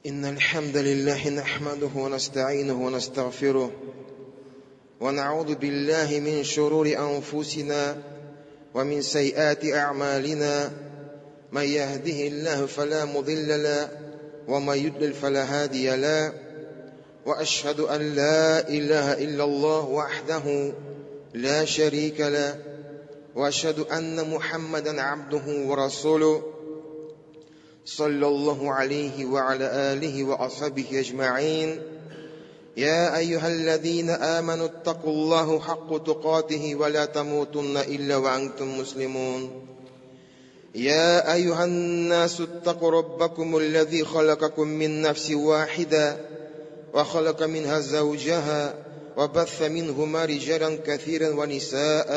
إن الحمد لله نحمده ونستعينه ونستغفره ونعوذ بالله من شرور أنفسنا ومن سيئات أعمالنا من يهده الله فلا مضل له ومن يضلل فلا هادي له وأشهد أن لا إله إلا الله وحده لا شريك له وأشهد أن محمدا عبده ورسوله صلى الله عليه وعلى آله وأصحابه أجمعين. يا أيها الذين آمنوا اتقوا الله حق تقاته ولا تموتن إلا وأنتم مسلمون. يا أيها الناس اتقوا ربكم الذي خلقكم من نفس واحدة وخلق منها زوجها وبث منهما رجالا كثيرا ونساء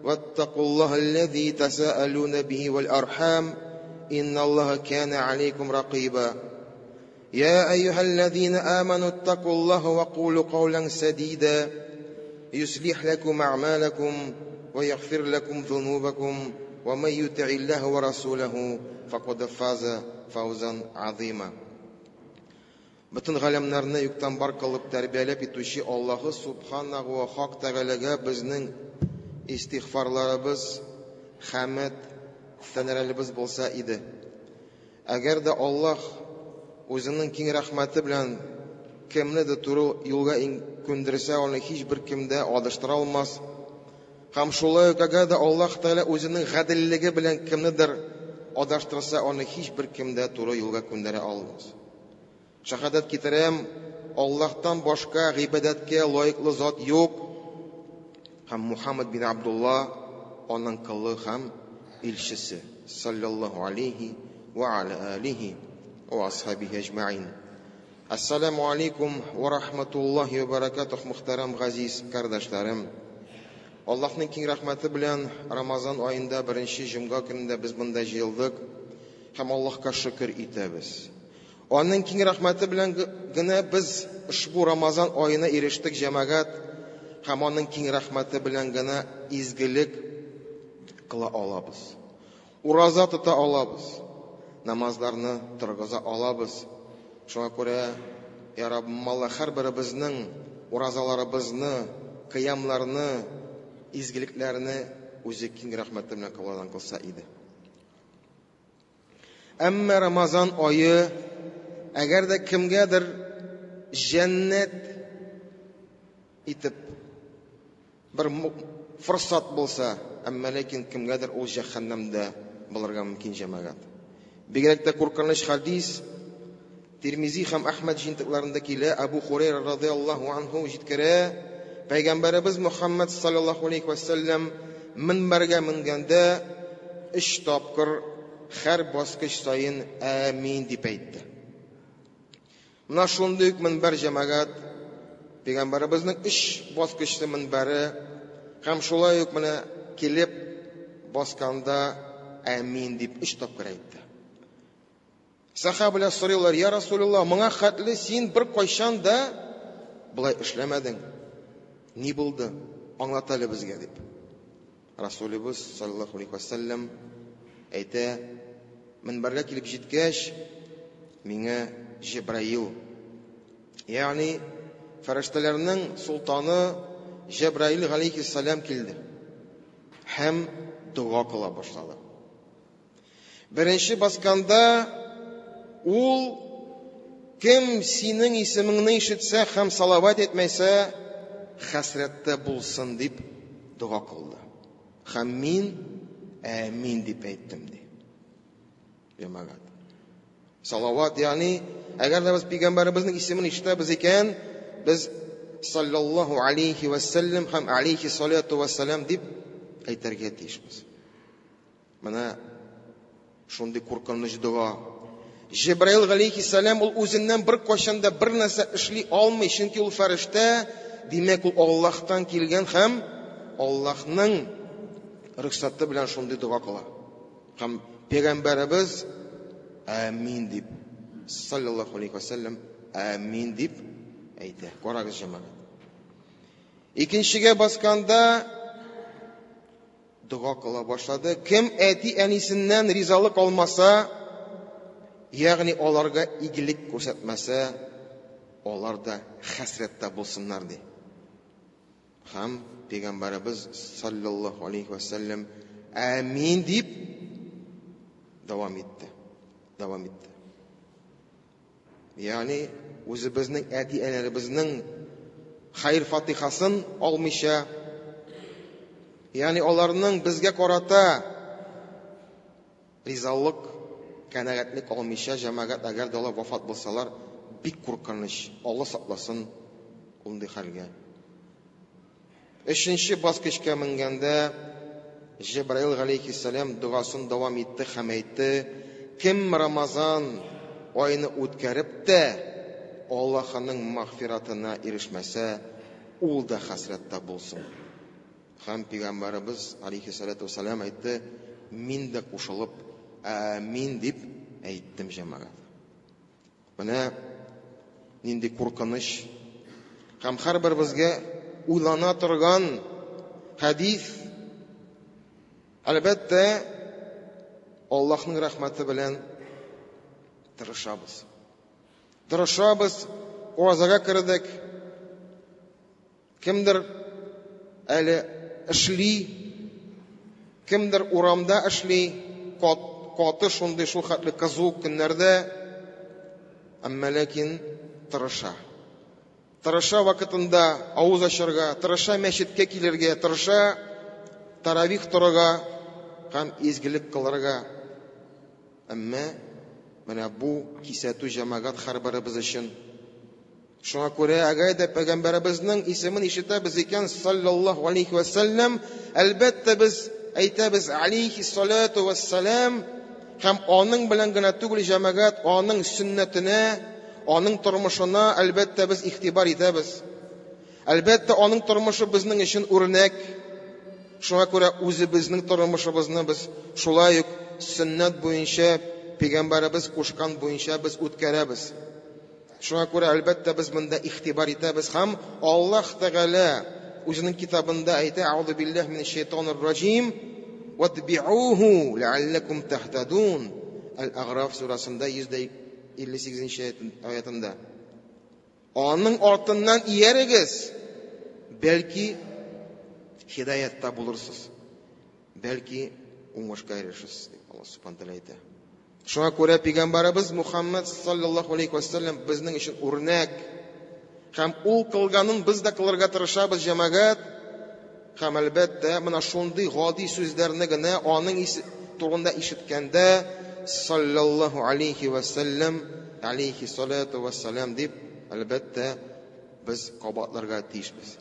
واتقوا الله الذي تساءلون به والأرحام إن الله كان عليكم رقيبا. يا أيها الذين آمنوا اتقوا الله وقولوا قولا سديدا يصلح لكم أعمالكم ويغفر لكم ذنوبكم ومن يطع الله ورسوله فقد فاز فوزا عظيما. Бөтен галәмнәрне юктан бар кылып тәрбияләп итүче Аллаһы Субханаһу ва Хак Тәгаләгә безнең истигъфарларыбыз, хәмд, сәнәләребез булса иде. Әгәр дә Аллаһ үзенең киң рәхмәте белән кемне дә туры юлга күндерсә, аны һичбер кем дә адаштыра алмас. Һәм шулай ук әгәр дә Аллаһ Тәгалә үзенең гаделлеге белән кемнедер адаштырса, аны һичбер кем дә туры юлга күндерә алмас. Шәһадәт китерәм, Аллаһтан башка гыйбадәткә лаеклы зат юк. Һәм Мухаммад бин Абдулла аның колы һәм илчесе. Саллаллаһу алейхи ва аля алихи ва асхабихи әҗмәин. Ассаламу алейкум ва рахматуллахи ва баракатух, мөхтәрәм газиз кардәшләрем. Аллаһның киң рәхмәте белән Рамазан аенда беренче җомга көнендә без монда җыелдык һәм Аллаһка шөкер итәбез. Аның киң рәхмәте белән генә без ошбу Рамазан аена ирештек, җәмәгать, һәм аның киң рәхмәте белән генә изгелек кыла алабыз. Ураза тота алабыз, намазларны торгыза алабыз. Шуңа күрә, я Раббым Аллаһ, һәрберебезнең уразаларыбызны, кыямларны, изгелекләрне үзе киң рәхмәте белән кабул кылса иде. Әмма Рамазан ае, әгәр дә кемгәдер җәннәт итеп бер форсат булса, әмма ләкин кемгәдер ул җәһәннәмдә булырга мөмкин, җәмәгать. Бигрәк тә куркыныч хадис Тирмизи һәм Әхмәд җыентыкларында килә. Абу Хурайра радиаллаһу анһу җиткерә, Пәйгамбәребез Мухаммад саллаллаһу алейхи ва саллям минбәргә менгәндә өч тапкыр һәр баскыч саен амин дип әйтте. Менә шундый ук минбәр, җәмәгать, Пәйгамбәребезнең өч баскычлы минбәре һәм шулай ук менә килеп басканда амин дип өч тапкыр әйтте. Сахабалар сорыйлар: "Я Расулуллаһ, моңа хәтле син бер кайчан да болай эшләмәдең. Ни булды? Аңлат әле безгә", дип. Расулыбыз саллаллаһу алейхи ва саллям әйтә: "Минбәргә килеп җиткәч, миңа Җибраил, ягъни фәрештәләрнең султаны Җәбраил галәйһиссәлам килде һәм дога кыла башлады. Беренче басканда ул кем синең исемеңне ишетсә һәм салават әйтмәсә, хәсрәттә булсын дип дога кылды. Һәм мин әмин дип әйттем, ди. Җәмәгать. Салават, ягъни әгәр дә без пәйгамбәребезнең исемен ишетәбез икән, без саллаллаһу алейхи ва саллям һәм алейхи салату ва салам дип әйтергә тиешбез. Менә шундый куркыныч дога. Җибраил галәйһиссәлам ул үзеннән бер кайчан да бер нәрсә эшли алмый, чөнки ул фәрештә, димәк ул Аллаһтан килгән һәм Аллаһның рөхсәте белән шундый дога кыла. Һәм пәйгамбәребез амин дип, саллаллаһу алейхи ва саллям амин дип әйтә. Карагыз, җәмәгать. Икенчегә басканда дога кыла башлады. Кем әти-әнисеннән ризалык алмаса, Ягъни аларга игелек күрсәтмәсә, алар да хәсрәттә булсыннар, ди. Һәм пәйгамбәребез саллаллаһу алейхи ва сәлләм амин дип дәвам итте. Дәвам итте. Ягъни үзебезнең әти-әниләребезнең хәер фатихасын алмыйча, ягъни аларның безгә карата ризалык, канәгатьлек алмыйча, җәмәгать, әгәр дә алар вафат булсалар, бик куркыныч. Алла сакласын ундый хәлгә. Өченче баскычка менгәндә Җәбраил галәйһиссәлам догасын дәвам итте һәм әйтте: Кем Рамазан аены үткәреп тә Аллаһының мәгъфиратына ирешмәсә, ул да хәсрәттә булсын. Һәм пәйгамбәребез алейхиссалату вассалам әйтте, мин дә кушылып, амин дип әйттем, җәмәгать. Менә нинди куркыныч һәм һәрберебезгә уйлана торган хәдис. Әлбәттә, Аллаһның рәхмәте белән тырышабыз. Тырышабыз, уразага кердек. Кемдер әле эшли, кемдер урамда эшли, каты шундый шул хәтле кызу көннәрдә, әмма ләкин тырыша. Тырыша вакытында авыз ачарга, тырыша мәчеткә килергә, тырыша таравих торырга һәм изгелек кылырга. Әмма менә бу кисәтү, җәмәгать, һәрберебез өчен. Шуңа күрә, әгәр дә пәйгамбәребезнең исемен ишетәбез икән, саллаллаһу алейхи ва сәлләм, әлбәттә без әйтәбез алейхи салату вассалам, һәм аның белән генә түгел, җәмәгать, аның сөннәтенә, аның тормышына әлбәттә без игътибар итәбез. Әлбәттә, аның тормышы безнең өчен үрнәк. Шуңа күрә үзебезнең тормышыбызны без шулай ук сөннәт буенча, пәйгамбәребез кушкан буенча без үткәрәбез. Шуңа күрә, әлбәттә, без монда игътибар итәбез һәм Аллаһ Тәгалә үзенең китабында әйтә: "Аузу биллаһи минәш шайтанир раҗим, ватбиуху ләалләкум таһтадун." Әл-Аграф сүрәсендә 158 аятында. Аның артыннан иярегез, бәлки һидаятта булырсыз, бәлки уңышка ирешерсез, дип Аллаһ Субхану тәгалә әйтә. Шуңа күрә пәйгамбәребез Мухаммад саллаллаһу алейхи ва саллям безнең өчен үрнәк. Һәм ул кылганын без дә кылырга тырышабыз, җәмәгать. Һәм әлбәттә, менә шундый гади сүзләрне генә аның турында ишеткәндә саллаллаһу алейхи ва саллям, алейхи салату ва салам дип, әлбәттә, без кабатларга тиешбез.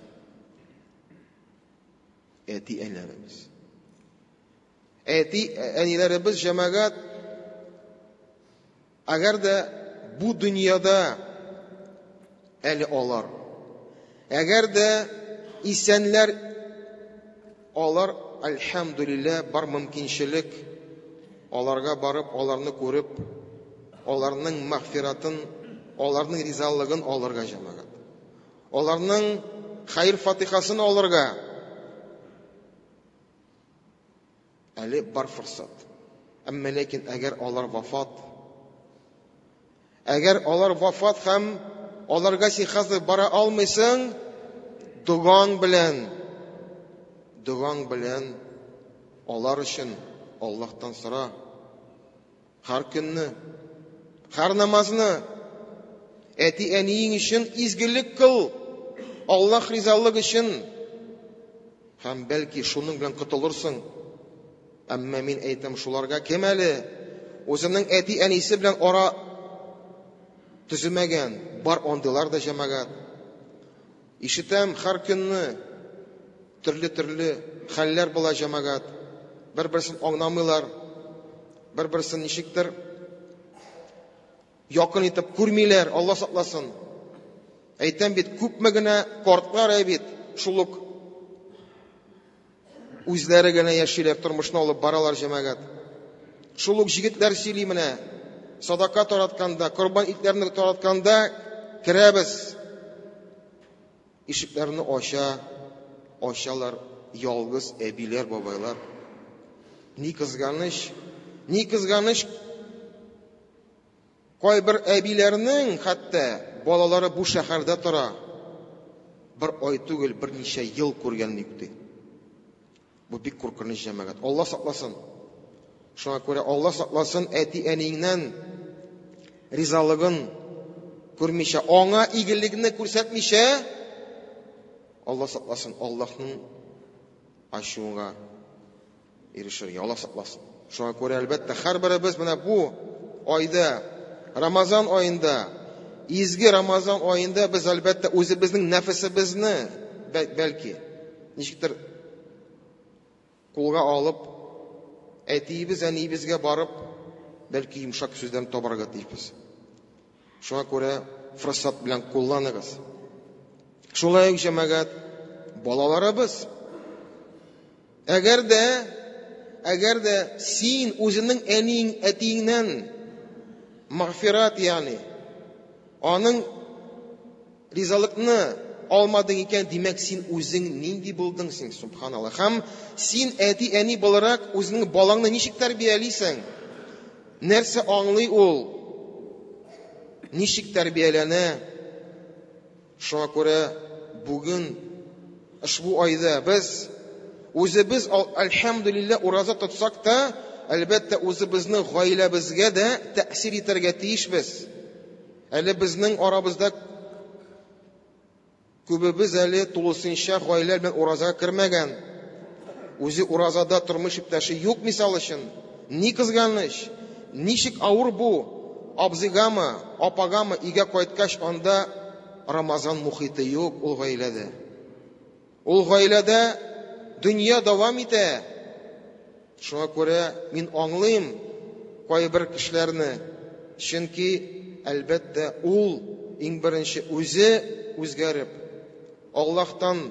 Әти-әниләребез. Әти, әниләребез, җәмәгать, әгәр дә бу дөньяда әле алар, әгәр дә исәнләр алар, альхамдулилла, бар мөмкинчелек аларга барып, аларны күреп, аларның мәгъфиратын, аларның ризалыгын алырга, җәмәгать. Аларның хәер фатихасын алырга әле бар форсат. Әмма ләкин әгәр алар вафат, әгәр алар вафат һәм аларга син хәзер бара алмыйсың, догаң белән, догаң белән алар өчен Аллаһтан сора. Һәр көнне, һәр намазны әти-әниең өчен изгелек кыл, Аллаһ ризалык өчен. Һәм бәлки шуның белән котылырсың. Әмма мин әйтәм шуларга, кем әле үзенең әти-әнисе белән ара төземәгән, бар андыйлар да, җәмәгать. Ишетәм һәр көнне төрле-төрле хәлләр була, җәмәгать. Бер-берсен аңламыйлар, бер-берсен ничектер якын итеп күрмиләр, Алла сакласын. Әйтәм бит, күпме генә картлар ә бит, шул ук үзләре генә яшиләр, тормышны алып баралар, җәмәгать. Шул ук җегетләр сөйли менә, садака таратканда, корбан итләрне таратканда керәбез. Ишекләрне ача, ачалар ялгыз әбиләр, бабайлар. Ни кызганыч, ни кызганыч. Кайбер әбиләрнең хәтта балалары бу шәһәрдә тора. Бер ай түгел, берничә ел күргән юк ди. Бу бик куркыныч җәмәгать. Алла сакласын. Шуңа күрә Алла сакласын әти-әниеңнән ризалыгын күрмичә, аңа игелекне күрсәтмичә, Алла сакласын, Аллаһның ачуына ирешергә. Алла сакласын. Шуңа күрә, әлбәттә, һәрберебез менә бу айда, Рамазан аенда, изге Рамазан аенда без, әлбәттә, үзебезнең нәфесебезне, бәлки, ничектер кулга алып, әтиебез, әниебезгә барып, бәлки йомшак сүздән табарга тиешбез. Шуңа күрә форсат белән кулланыгыз. Шулай ук җәмәгать балаларыбыз. Әгәр дә, әгәр дә син үзеңнең әниең, әтиеңнән мәгъфират, ягъни аның ризалыкны алмадың икән, димәк, син үзең нинди булдың син, субханаллах. Һәм син әти-әни буларак үзеңнең балаңны ничек тәрбиялисең? Нәрсә аңлый ул? Ничек тәрбияләнә? Шуңа күрә бүген ошбу айда без үзебез альхамдулилла ураза тотсак та, әлбәттә, үзебезнең гаиләбезгә дә тәэсир итәргә тиешбез. Әле безнең арабызда күбебез әле тулысынча гаилә белән уразага кермәгән. Үзе уразада тормыш иптәше юк мисал өчен. Ни кызганыч, ничек авыр бу абзыйгамы, апагамы өйгә кайткач анда Рамазан мухиты юк ул гаиләдә. Ул гаиләдә дөнья дәвам итә. Шуңа күрә мин аңлыйм кайбер кешеләрне, чөнки, әлбәттә, ул иң беренче үзе үзгәреп, Аллаһтан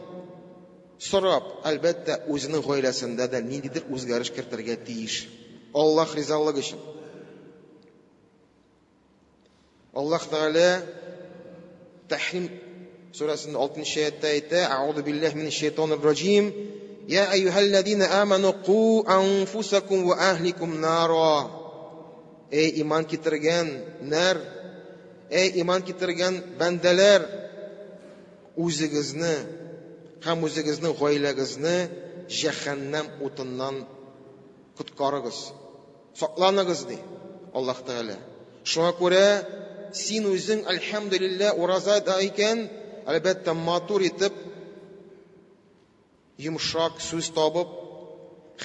сорап, әлбәттә, үзенең гаиләсендә дә ниндидер үзгәреш кертергә тиеш. Аллаһ ризалыгы өчен. Аллаһ Тәгалә Тәхрим сүрәсендә 6 аятта әйтә: "Аузу биллаһи минәш шайтанир раҗим. Я әйюһәлләзина аману ку анфусакум ва ахликум нара." Эй иман китергән нәр, эй иман китергән бәндәләр, үзегезне һәм үзегезнең гаиләгезне җәһәннәм утыннан коткарыгыз. Сакланыгыз, ди Аллаһ Тәгалә. Шуңа күрә син үзең, әлхәмдүлилләһ, ураза да икән, әлбәттә, матур итеп, йомшак сүз табып,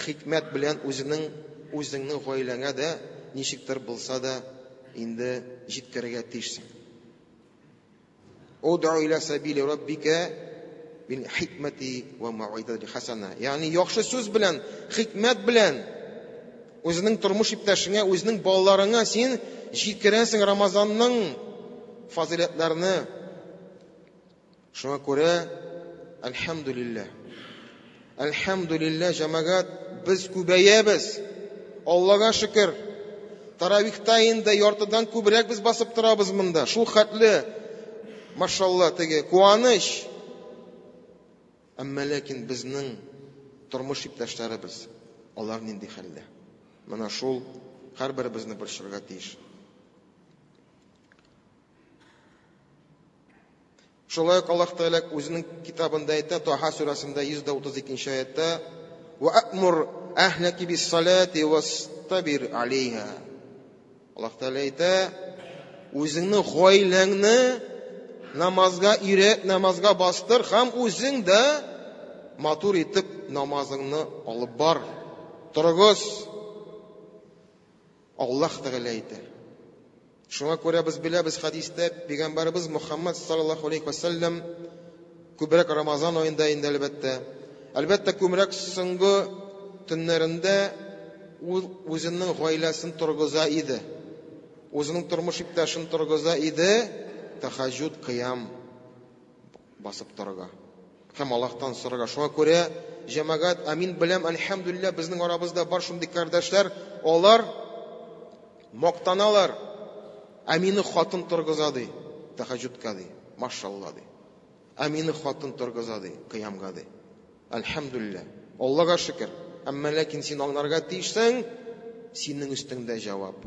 хикмәт белән үзеңнең үзеңнең гаиләңә дә ничектер булса да инде җиткерергә тиешсең. Удъу иля сабили раббика бил хикмәти ва мауизати хасана. Ягъни яхшы сүз белән, хикмәт белән үзеңнең тормыш иптәшеңә, үзеңнең балаларыңа син җиткерәсең Рамазанның фазыйләтләрне. Шуңа күрә әлхәмдүлилләһ. Әлхәмдүлилләһ, җәмәгать, без күбәябез. Аллага шөкер. Таравихта инде яртыдан күбрәк без басып торабыз монда. Шул хәтле, машалла, теге куаныч. Әмма ләкин безнең тормыш иптәшләребез, алар нинди хәлдә? Менә шул һәрберебезне борчырга тиеш. Шулай ук Аллаһ Тәгалә үзенең китабында әйтә, Таһа сүрәсендә 132 нче аятта: "Ва әмур әһләки бис-салати вастабир алейха". Аллаһ Тәгалә әйтә, үзеңнең гаиләңне намазга өйрәт, намазга бастыр һәм үзең дә матур итеп намазыңны алып бар. Торыгыз. Аллаһ Тәгалә әйтә. Шуңа күрә без беләбез хәдистә пәйгамбәребез Мухаммад саллаллаһу алейхи ва сәлләм күбрәк Рамазан аенда инде әлбәттә. Әлбәттә, күбрәк соңгы төннәрендә ул үзенең гаиләсен торгыза иде. Үзенең тормыш иптәшен торгыза иде, тахаҗуд, кыям басып торырга һәм Аллаһтан сорарга. Шуңа күрә, җәмәгать, ә мин беләм, әлхәмдүлилләһ, безнең арабызда бар шундый кардәшләр, алар мактаналар, ә мине хатын торгыза ди, тәһәҗҗүдкә ди, машалла ди. Ә мине хатын торгыза ди, кыямга ди. Әлхәмдүлилләһ. Аллага шөкер. Әмма ләкин син аңларга тиешсең, синең өстеңдә җавап.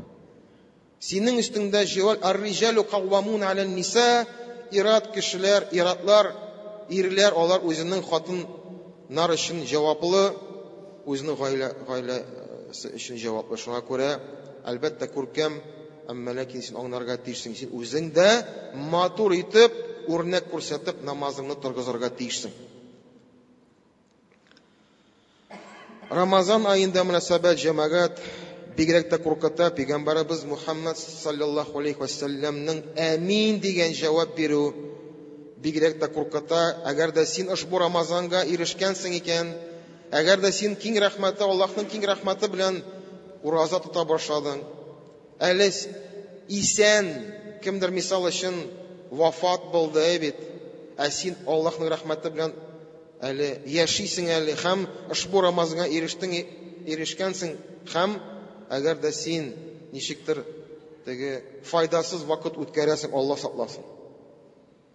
Синең өстеңдә җавап ар-риҗалу каввамун алан-ниса, ират кешеләр, иратлар, ирләр алар үзенең хатыннар өчен җаваплы, үзенең гаилә гаиләсе өчен җаваплы. Шуңа күрә, әлбәттә, күркәм, әмма ләкин син аңларга тиешсең, син үзең дә матур итеп, үрнәк күрсәтеп намазыңны торгызырга тиешсең. Рамазан аенда мөнәсәбәт җәмәгать бигрәк тә куркыта. Пәйгамбәребез Мухаммад саллаллаху алейхи ва сәлләмнең әмин дигән җавап бирү бигрәк тә куркыта. Әгәр дә син ошбу Рамазанга ирешкәнсең икән, әгәр дә син киң рәхмәте, Аллаһның киң рәхмәте белән ураза тота башладың, әле исән, кемдер мисал өчен вафат булды бит, ә син Аллаһның рәхмәте белән әле яшисең әле һәм ошбу Рамазанга ирештең, ирешкәнсең һәм әгәр дә син ничектер теге файдасыз вакыт үткәрәсең, Алла сакласын.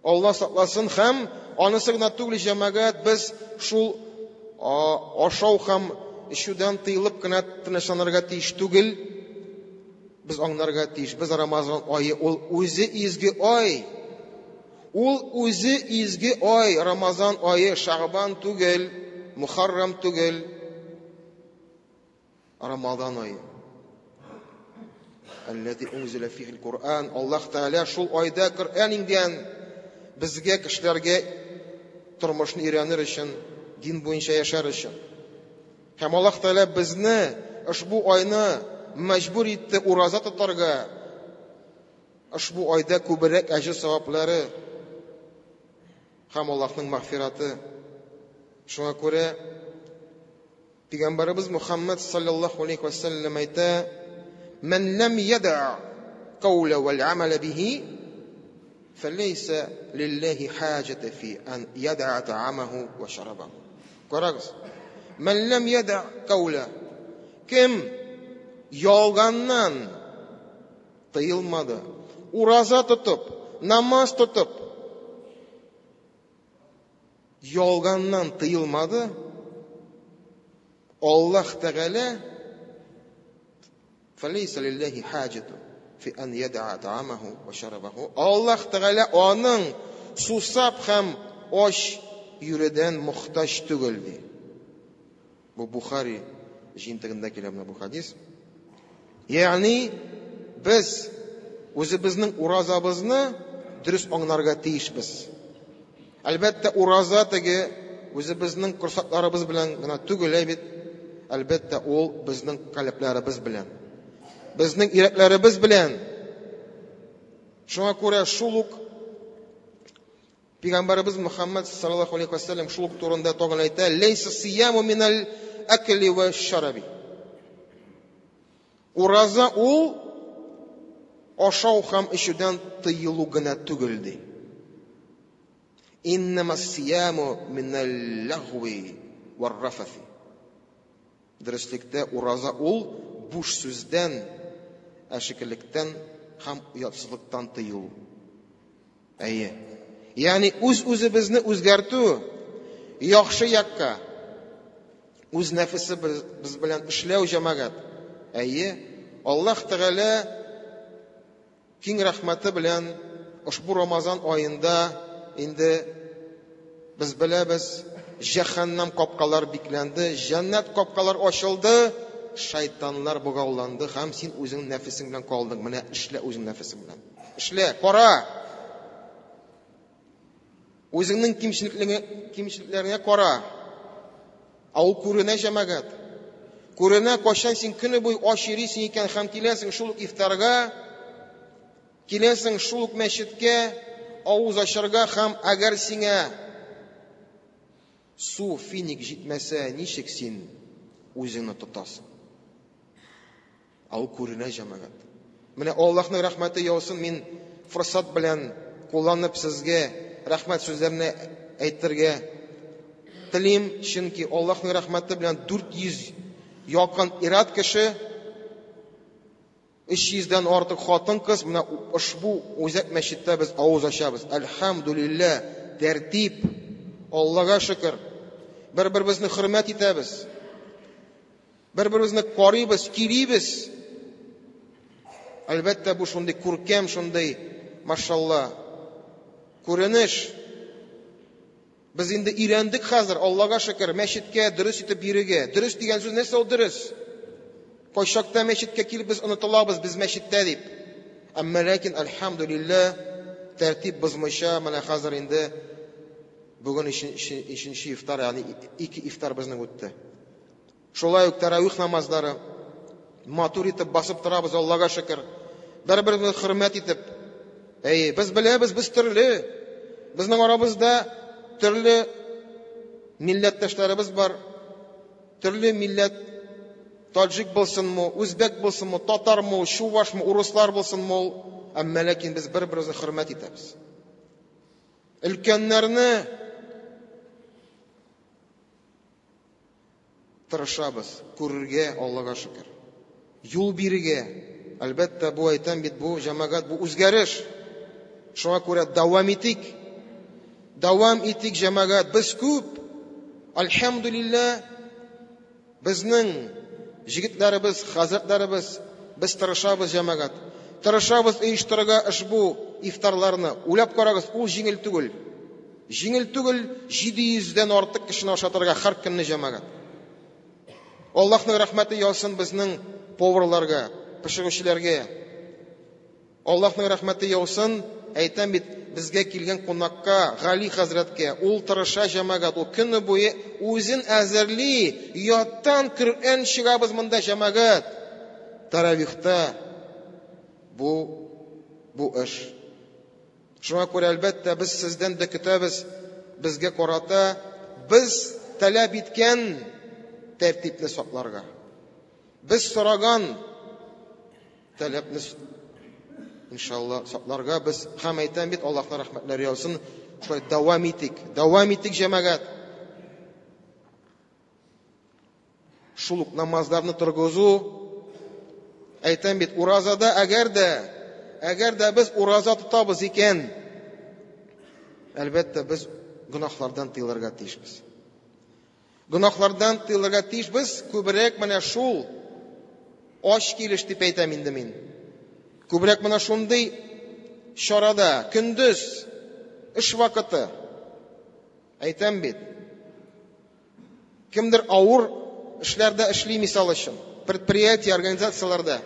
Алла сакласын һәм анысы гына түгел, җәмәгать, без шул ашау һәм эчүдән тыелып кына тынычланырга тиеш түгел. Без аңларга тиеш, без Рамазан ае ул үзе изге ай. Ул үзе изге ай, Рамазан ае Шагбан түгел, Мухаррам түгел. Рамазан ае. Әлләзи унзила фихил Куръан. Аллаһ Тәгалә шул айда Коръән иңгән безгә, кешеләргә тормышны өйрәнер өчен, дин буенча яшәр өчен. Һәм Аллаһ Тәгалә безне ошбу айны мәҗбүр итте ураза тотарга. Ошбу айда күбрәк әҗер саваплары һәм Аллаһның мәгъфираты. Шуңа күрә Пәйгамбәребез Мухаммад саллаллаху алейхи ва саллям әйтә: "Ман лам яда каула вал амала бихи, фалейса лиллахи хаҗата фи ан яда таамаху ва шарабаху". Карагыз. Ман лам яда каула. Кем ялганнан тыелмады, ураза тотып, намаз тотып, ялганнан тыелмады, Аллаһ Тәгалә фалейса лиллахи хаҗату фи ан яд'a таамаху ва шарабаху. Аллаһ Тәгалә аның сусап һәм ач йөрүдән мохтаҗ түгел ди. Бу Бухари җыентыгында килә менә бу хадис. Ягъни без үзебезнең уразабызны дөрес аңларга тиешбез. Әлбәттә, ураза теге үзебезнең корсакларыбыз белән генә түгел бит. Әлбәттә, ул безнең калебләребез белән, безнең йөрәкләребез белән. Шуңа күрә шул ук Пәйгамбәребез Мухаммад саллаллаху алейхи ва саллям шул ук турында тагын әйтә: "Лейса сияму минал акли ва шараби". Ураза ул ашау һәм эчүдән тыелу гына түгел ди. Иннама сияму минал лагви вар рафафи. Дөреслектә ураза ул буш сүздән, әшәкелектән һәм оятсызлыктан тыелу. Әйе. Ягъни үз-үзебезне үзгәртү яхшы якка, үз нәфесебез белән эшләү җәмәгать. Әйе, Аллаһ Тәгалә киң рәхмәте белән ошбу Рамазан аенда инде без беләбез, җәһәннәм капкалар бикләнде, җәннәт капкалар ачылды, шайтаннар богауланды һәм син үзең нәфесең белән калдың. Менә эшлә үзең нәфесең белән. Эшлә, кара. Үзеңнең кимчелекләреңә, кимчелекләреңә кара. Ә ул күренә җәмәгать. Күренә, кайчан син көне буе ач йөрисең икән һәм киләсең шул ук ифтарга, киләсең шул ук мәчеткә, авыз ачарга һәм әгәр сиңа су, финик җитмәсә, ничек син үзеңне тотасың? Ә ул күренә җәмәгать. Менә Аллаһның рәхмәте яусын, мин форсат белән кулланып сезгә рәхмәт сүзләрне әйтергә телим, чөнки Аллаһның рәхмәте белән 400 якын ират кеше, 300 дән артык хатын-кыз менә ошбу үзәк мәчеттә без авыз ачабыз. Әлхәмдүлилләһ, тәртип, Аллага шөкер. Бер-беребезне хөрмәт итәбез. Бер-беребезне карыйбыз, килибез. Әлбәттә, бу шундый күркәм, шундый, машалла, күренеш. Без инде өйрәндек хәзер, Аллага шөкер, мәчеткә дөрес итеп йөрергә. Дөрес дигән сүз нәрсә ул дөрес? Кайчакта мәчеткә килеп без онытылабыз, без мәчеттә дип. Әмма ләкин, әлхәмдүлилләһ, тәртип бозмыйча, менә хәзер инде бүген өченче ифтар, ягъни ике ифтар безнең үтте. Шулай ук тәравих намазлары матур итеп басып торабыз, Аллага шөкер. Бер-беребезне хөрмәт итеп. Әй, без беләбез, без төрле. Безнең арабызда төрле милләттәшләребез бар. Төрле милләт таджик булсынмы, үзбәк булсынмы, татармы, чувашмы, урыслар булсынмы ул. Әмма ләкин без бер-беребезне хөрмәт итәбез. Өлкәннәрне Тырышабыз күрергә, Аллага шөкер. Юл бирергә. Әлбәттә, бу әйтәм бит, бу җәмәгать, бу үзгәреш. Шуңа күрә дәвам итик. Дәвам итик, җәмәгать. Без күп. Альхамдулилла, безнең җегетләребез, хәзрәтләребез, без тырышабыз, җәмәгать. Тырышабыз оештырырга ошбу ифтарларны. Уйлап карагыз, ул җиңел түгел. Җиңел түгел 700 дән артык кешене ашатырга һәр көнне җәмәгать. Аллаһның рәхмәте яусын безнең поварларга, пешерүчеләргә. Аллаһның рәхмәте яусын, әйтәм бит, безгә килгән кунакка, Гали хәзрәткә, ул тырыша җәмәгать, ул көне буе үзен әзерли, яттан Коръән чыгабыз монда җәмәгать. Таравихта бу бу эш. Шуңа күрә, әлбәттә, без сездән дә көтәбез, безгә карата без таләп иткән тәртипне сакларга. Без сораган таләпне иншалла сакларга без һәм әйтәм бит, Аллаһның рәхмәтләре яусын, шулай дәвам итик, дәвам итик, җәмәгать. Шул ук намазларны торгызу, әйтәм бит, уразада әгәр дә, әгәр дә без ураза тотабыз икән, әлбәттә, без гөнаһлардан тыелырга тиешбез. Гөнаһлардан тыелырга тиешбез, күбрәк менә шул ач килеш дип әйтәм инде мин. Күбрәк менә шундый чарада, көндез, эш вакыты, әйтәм бит, Кемдер авыр эшләрдә эшли, мисал өчен, предприятие, организацияләрдә.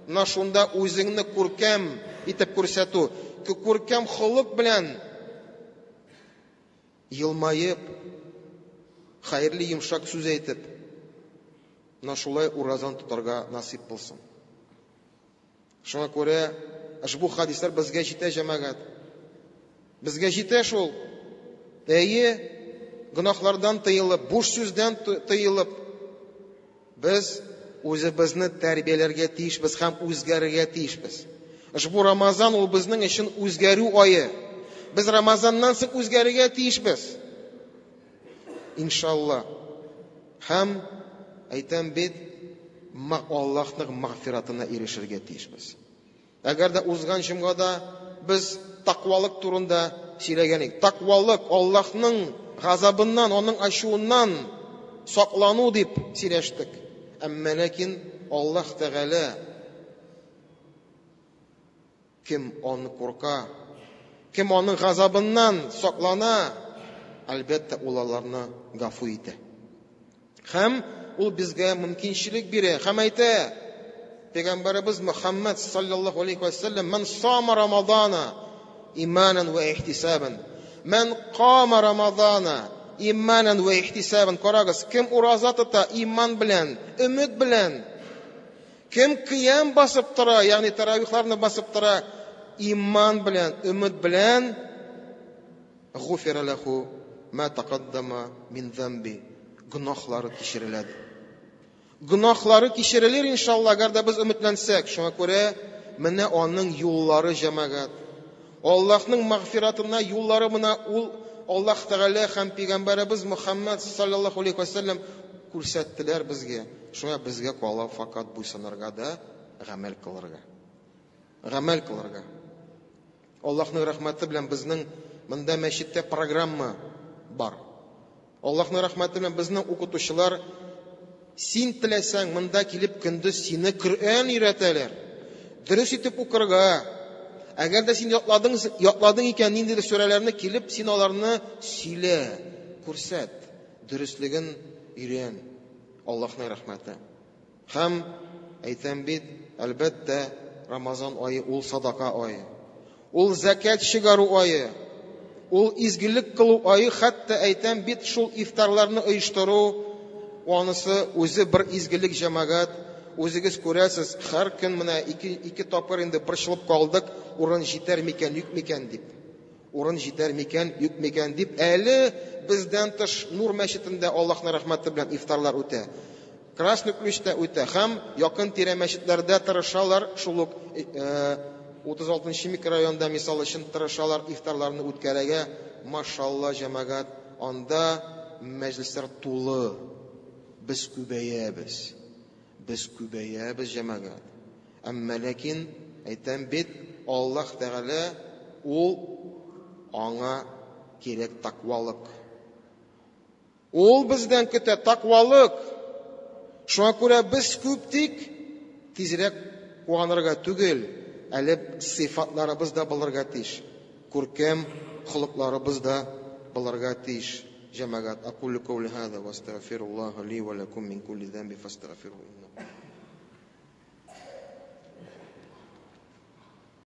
Менә шунда үзеңне күркәм итеп күрсәтү, күркәм холык белән елмаеп, хәерле йомшак сүз әйтеп, менә шулай уразаны тотарга насыйп булсын. Шуңа күрә ошбу хадислар безгә җитә, җәмәгать. Безгә җитә шул. Әйе, гөнаһлардан тыелып, буш сүздән тыелып, без үзебезне тәрбияләргә тиешбез һәм үзгәрергә тиешбез. Ошбу Рамазан ул безнең өчен үзгәрү ае. Без Рамазаннан соң үзгәрергә тиешбез. Иншалла. Һәм әйтәм бит, Аллаһның мәгъфиратына ирешергә тиешбез. Әгәр дә узган җомгада без таквалык турында сөйләгән идек. Таквалык Аллаһның газабыннан, аның ачуыннан саклану дип сөйләштек. Әмма ләкин Аллаһ Тәгалә Кем аны курка, кем аның газабыннан саклана, әлбәттә, ул аларны гафу итә. Һәм ул безгә мөмкинчелек бирә һәм әйтә, Пәйгамбәребез Мөхәммәд саллаллаһу алейхи ва саллям, "Ман сама Рамазана иманан ва ихтисабан, ман кама Рамазана иманан ва ихтисабан." Карагыз, кем ураза тота иман белән, өмет белән, Кем кыям басып тора, ягъни таравихларны басып тора, иман белән, өмет белән, гуфира ләху ма тақаддама мин замби. Гөнаһлары кичерелә. Гөнаһлары кичерелер, иншалла, әгәр дә без өметләнсәк. Шуңа күрә менә аның юллары, җәмәгать. Аллаһның мәгъфиратына юллары менә ул Аллаһ Тәгалә һәм пәйгамбәребез Мөхәммәд саллаллаһу алейхи ва сәлләм күрсәттеләр безгә. Шуңа безгә кала факат буйсынырга да гамәл кылырга. Гамәл кылырга. Аллаһның рәхмәте белән безнең монда мәчеттә программа бар. Аллаһның рәхмәте белән безнең укытучылар син теләсәң монда килеп көндез сине Коръән өйрәтәләр. Дөрес итеп укырга. Әгәр дә син ятладың, ятладың икән ниндидер сүрәләрне килеп, син аларны сөйлә, күрсәт, дөреслеген өйрән. Аллаһның рәхмәте. Һәм әйтәм бит, әлбәттә, Рамазан ае ул садака ае. Ул зәкят чыгару ае. Ул изгелек кылу ае, хәтта әйтәм бит, шул ифтарларны оештыру, анысы үзе бер изгелек җәмәгать. Үзегез күрәсез, һәр көн менә ике, ике тапкыр инде борчылып калдык, урын җитәр микән, юк микән дип. Урын җитәр микән, юк микән дип, әле бездән тыш Нур мәчетендә Аллаһның рәхмәте белән ифтарлар үтә. Красный Ключта үтә һәм якын тирә мәчетләрдә тырышалар, шул ук 36 микрорайонда мисал өчен тырышалар ифтарларны үткәрергә. Машалла, җәмәгать, анда мәҗлесләр тулы. Без күбәябез. Без күбәябез, җәмәгать. Әмма ләкин әйтәм бит, Аллаһ Тәгалә ул аңа кирәк таквалык. Ул бездән көтә таквалык. Шуңа күрә без күп тик тизрәк куанырга түгел, әле сыйфатларыбыз да булырга тиеш. Күркәм холыкларыбыз да булырга тиеш. Җәмәгать, акулю каули хаза ва астагфируллаһа ли ва лакум мин кулли замби фастагфируһу иннаһу.